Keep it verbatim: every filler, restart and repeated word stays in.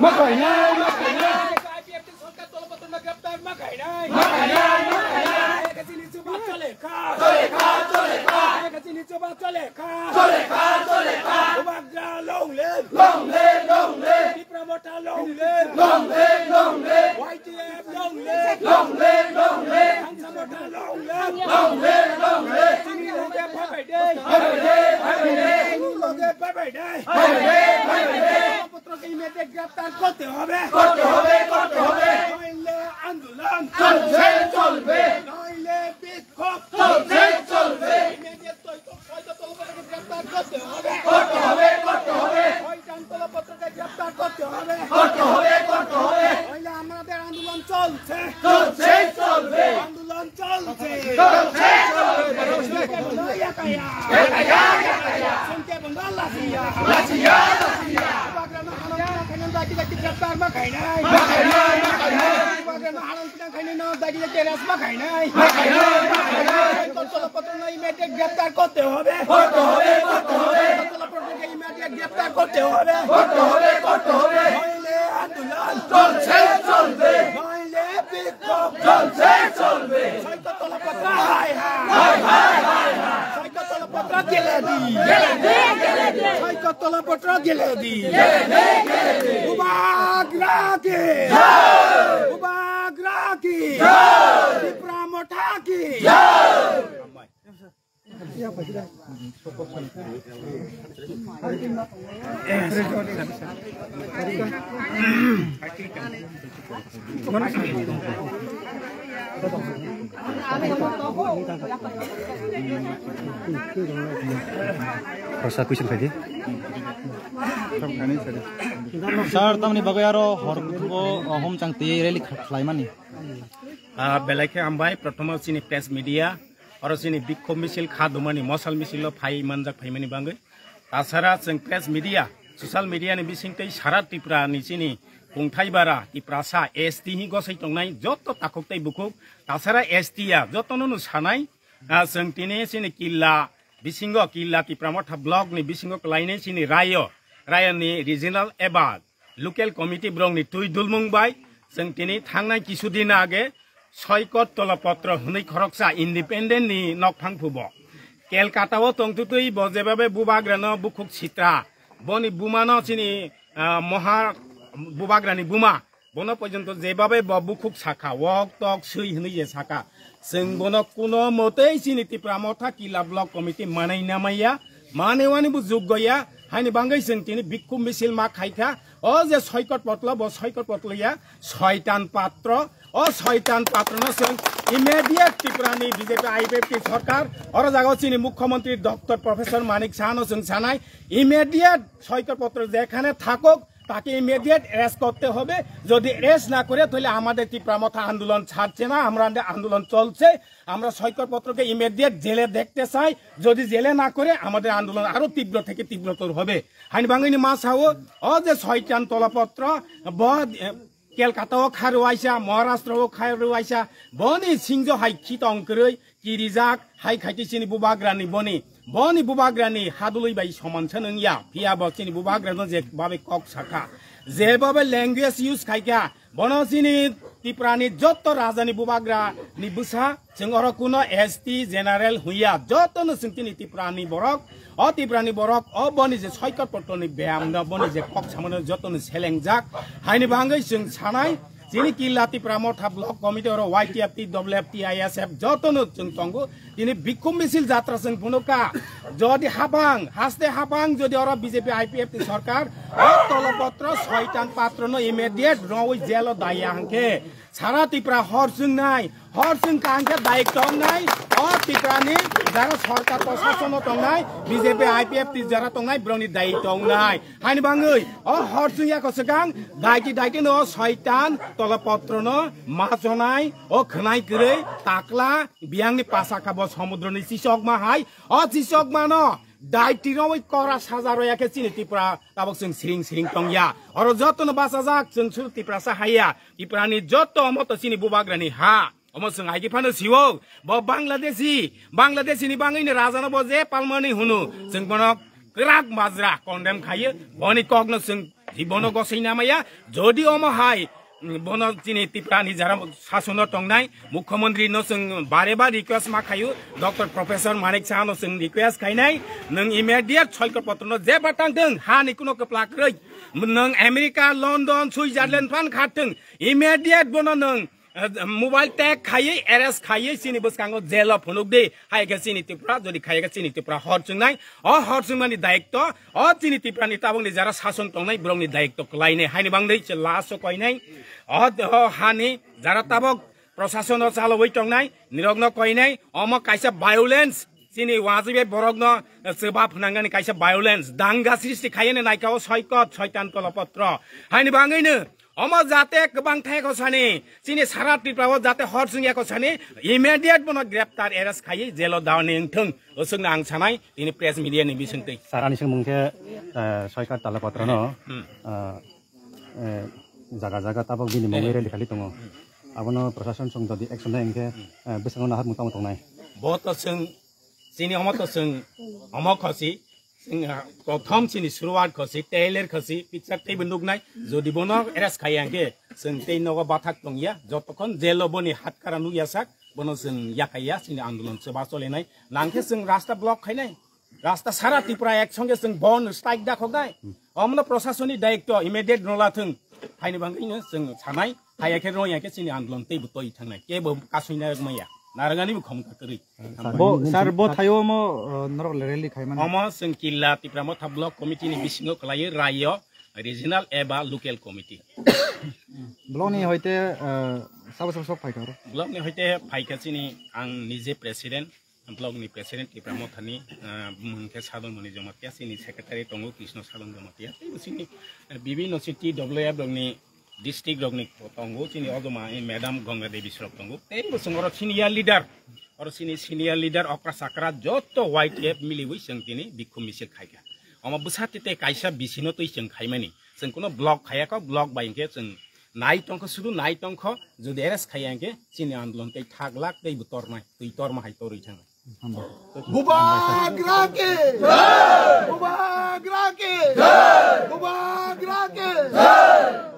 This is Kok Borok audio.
Ma khainai, ma khainai. I P F T sorkar tolopotro no greptar ma khainai. Ma khainai, ma khainai. Chini chuba chole kha. Chole kha, chole kha. Chini chuba chole kha. Chole kha, chole kha. Bubagra long live. Long live, long live. Tipra Motha long live. Long live, long live. Y T F long live. Long live, long live. Hansa Motha long live. Long live, long live. Chini loge phabai de. Phabai de, phabai de. Chini loge phabai de. Phabai de, phabai de. Tolopotro ke immediate greptar korte hobe. Korte hobe, korte hobe. Noile andolon. Chole, chole. Noile বিক্ষোভ চলছে, চলছে। Immediate ছয়টা, ছয়টা তলপত্রকে গ্রেপ্তার করতে হবে। করতে হবে, করতে হবে। ছয়টা তলপত্রকে গ্রেপ্তার করতে হবে। করতে হবে, করতে হবে। নইলে আমাদের আন্দোলন চলছে। চলছে, চলবে। আন্দোলন চলছে। চলছে, চলবে। শুনতে বন্ধ, একায়া। একায়া, একায়া। শুনতে বন্ধ, লাসিয়া। লাসিয়া, লাসিয়া। Bubagrano hanang pinang khainani dagi dagi greptar ma khainai. Ma khainai, ma khainai. Bubagrano hanang Khainai no dagi dagi arrest ma khainai. Ma khainai, ma khainai. Soikot tolopotro no immediate greptar korte hobe. Korte hobe, korte hobe. Soikot tolopotro no immediate greptar korte hobe. Korte hobe, korte hobe. Noile andolon cholse, cholbe. Noile bikhob cholse, cholbe. Soikot tolopotro hai hai. Hai hai, hai hai. Soikot tolopotro gele di. Gele di, gele di. Soikot tolopotro gele di. Gele di, gele di. Bubagra ki. Jai. Bubagra ki. Jai. Tipra Motha ki. Jai. Prosa question khai di. Sir, tamni bagwi aro hor buthugo, o, hom chang twi rally kha-, khlaimani? Ah, belai khe hambai, prothoma chini press media, oro chini bikhob misil kha dumani, mosal misil o phai manjak phaimani bangwi. Tasara chwng press media, social media ni bisingtwi sara Tripura ni chini kungthai bara, Tiprasa, S T hi gosai tongnai, joto takhuk tei bukhuk, tasara S T ya, jotono no sanai, ah, chwng tini chini killa bisingo, killa Tipra Motha block ni bisingo kwlainai chini rayo, rayo ni regional eba local committee borok ni twi dulmung bai chwng tini thangnai kisu din age Soikot tolopotro hwnwi khoroksa independent ni nokphang phubo. Kolkata o tongtutwi bo jebabe Bubagrano bukhuk sitra, boni bumano chini, ah, moha Bubagrani buma, bono porjonto jebabe bo bukhuk sakha, wok tok swi hwnwi je sakha. Chwng bono kuno motei chini Tipra Motha Killa Block Committee manai namaiya, manewani bo juggo ya, haini bangwi chwng tini bikkhub misil ma khaikha. O je Soikot Potlo, bo Soikot Potlo ya, Soitan Patro. O Soitan Patrono chwng immediate Tripura ni B J P I P F T sorkar, oro jaga chini Mukhyamantri Doctor Professor Manik Sahano chwng sanai, immediate Soikot Potro jekhane thakok, তাকে immediate arrest করতে হবে। যদি অ্যারেস্ট না করে, তাহলে আমাদের তীব্র মথা আন্দোলন ছাড়ছে না, আমরা আন্দোলন চলছে। আমরা সৈকত পত্রকে ইমিডিয়েট জেলে দেখতে চাই। যদি জেলে না করে, আমাদের আন্দোলন আরো তীব্র থেকে তীব্রতর হবে। Haini bangwi ni ma sao, o je soitan tolopotro, bo, eh, Kolkata o kharu aisa, Maharashtra o kharu aisa, boni singjo hai khitong kwrwi, kirijak, hai khaiti chini Bubagrani boni, boni Bubagrani hadului bai soman se nung ya, phiya bo chini Bubagrano je babe kok sakha, je babe language use khaikha, bono chini Tiprani jotto rajani Bubagrani bwsa, chwng oro kuno S T general huya, jottono chwng chini Tiprani borok, o Tiprani borok, o boni je soikot potroni beyamno, boni je kok samano jottono selengjak, haini bangwi chwng sanai, Chini Killa Tipra Motha Block Committee oro Y T F T, W F T, I S F jotono chwng tongo. Tini bikkhum misil jatra chwng phunukha. Jodi habang, haste habang jodi oro B J P I P F T sorkar, o tolopotro soitan patrono immediate rwi jelo daya hwnkhe. Sara Tipra hor chwngnai, hor chwngkha hwnkhe dayik tongnai, o Tiprani jara sorkar proshasono tongnai, B J P I P F T jara tongnai, borokni dayik tongnai. Haini bangwi o hor chwngya ko swkang daiti daiti no soitan tolopotrono ma chonai o khwnai kwrwi takla biyangni pasa kha bo somudroni chisokma hai o chisokmano daiti rwi kora saja roya khe chini Tripura tabok chwng siring siring tongya oro jotono bachajak chwng suru Tiprasa haiya Tiprani joto omo to chini Bubagrani ha. Omo chwng aigi phano sio, bo Bangladeshi, Bangladeshi ni bangwi ni raja no bo je palmani hunu, chwng bono kwrak majra condemn khaio, boni kok no chwng Jibono gosoi namaya, jodi omo hai, mm, bono chini Tripura ni jara sasono tongnai, Mukhyamantri no chwng bare bar request ma khayu, Doctor Professor Manik Saha no chwng request khainai, nwng immediate soikot potro no je batang thwng, ha ni kuno kwplak rwi, nwng America, London, Switzerland phan kha thwng, immediate bono nwng Eh, mobile tag khaiwi, arrest khaiwi, chini bwskango jail o phunuk di. Hai khe chini Tripura, jodi khaiya khe chini Tripura hor chwngnai. O hor chwngmani dayikto, o chini Tripura ni tabuk ni jara sason tongnai, borok ni dayikto kwlainai. Haini bangwi se last o koinai. O, o hani jara tabuk prosason o chalogwi tongnai, nirok no koinai. Omo kaisa violence. Chini wajwi bai borokno, eh, chwba phwnangani kaisa violence, danga srishti khaiyani naikha o soikot, soitan kolopotro. Haini bangwino omo jate kwbang thai kho sani, chini sara Tripura o jate hor chwngya kho sani, immediate bono greptar arrest khaiwi jail o daoni wngthung. Oswkno ang sanai, tini press media ni bisingtwi. Sara ni swngmung khe, eh, soikot talopotro no, Hmm. eh, eh, jaga jaga tabok bini mungwi rally khali tongo. Abono prosason song jodi action nai hwnkhe, eh, bwskango nahar mung tamo tongnai. Bo to chwng Chini omo to chwng omo khosi, chwng, ah, prothom chini suruwat khosi, trailer khosi, picture teibo nuknai. Jodi bono arrest khaiya hwnkhe, chwng tei nogo bathak tongya. Jotokhon jail o boni hatkara nukya sak, bono chwng yakaiya, chini andolon chwba cholenai. Nangkhe chwng rasta block khainai. Rasta sara Tripura ek songe chwng bon strike da khoknai. Omono proshasoni dayikto immediate nola thwng. Haini bangwino chwng sanai. Haya khe rong ya khe chini andolon tei bo toi thangnai. Kebo kasui narwk maya. Narwkani bo khomkha kwrwi. Bo, sir, bo thaio mo, uh, norok rally khaimani? Omo chwng Killa Tipra Motha Block Committee ni bisingo kwlaiwi raio regional eba local committee. Block ni hoite, uh, sabo sabo sok phaikha oro? Block ni hoite phaikha chini ang nije president, block ni president Tipra Motha ni, uh, mung khe Sadon Moni Jamatia, chini secretary tongo Krishna Sadon Jamatia. Tei bo chini, uh, bibhinno chini T W F rok ni district rokni tongo, chini ojoma, eh, madam Ganga Devi Srok tongo. Tei bo chwng oro senior leader, oro chini senior leader okra chakra joto Y T F miliwi chwng tini bikhum misil khaikha. Omo bwsa tete kaisa bisino twi chwng khaimani. Chwng kuno block khayakho, block bai hwnkhe chwng nai tongkho, sudu nai tongkho, jodi arrest khaiya hwnkhe chini andolon tei thak lak tei bo tornai, twi torma hai torwi thangnai. Bubagra ke! Bubagra ke! Bubagra ke!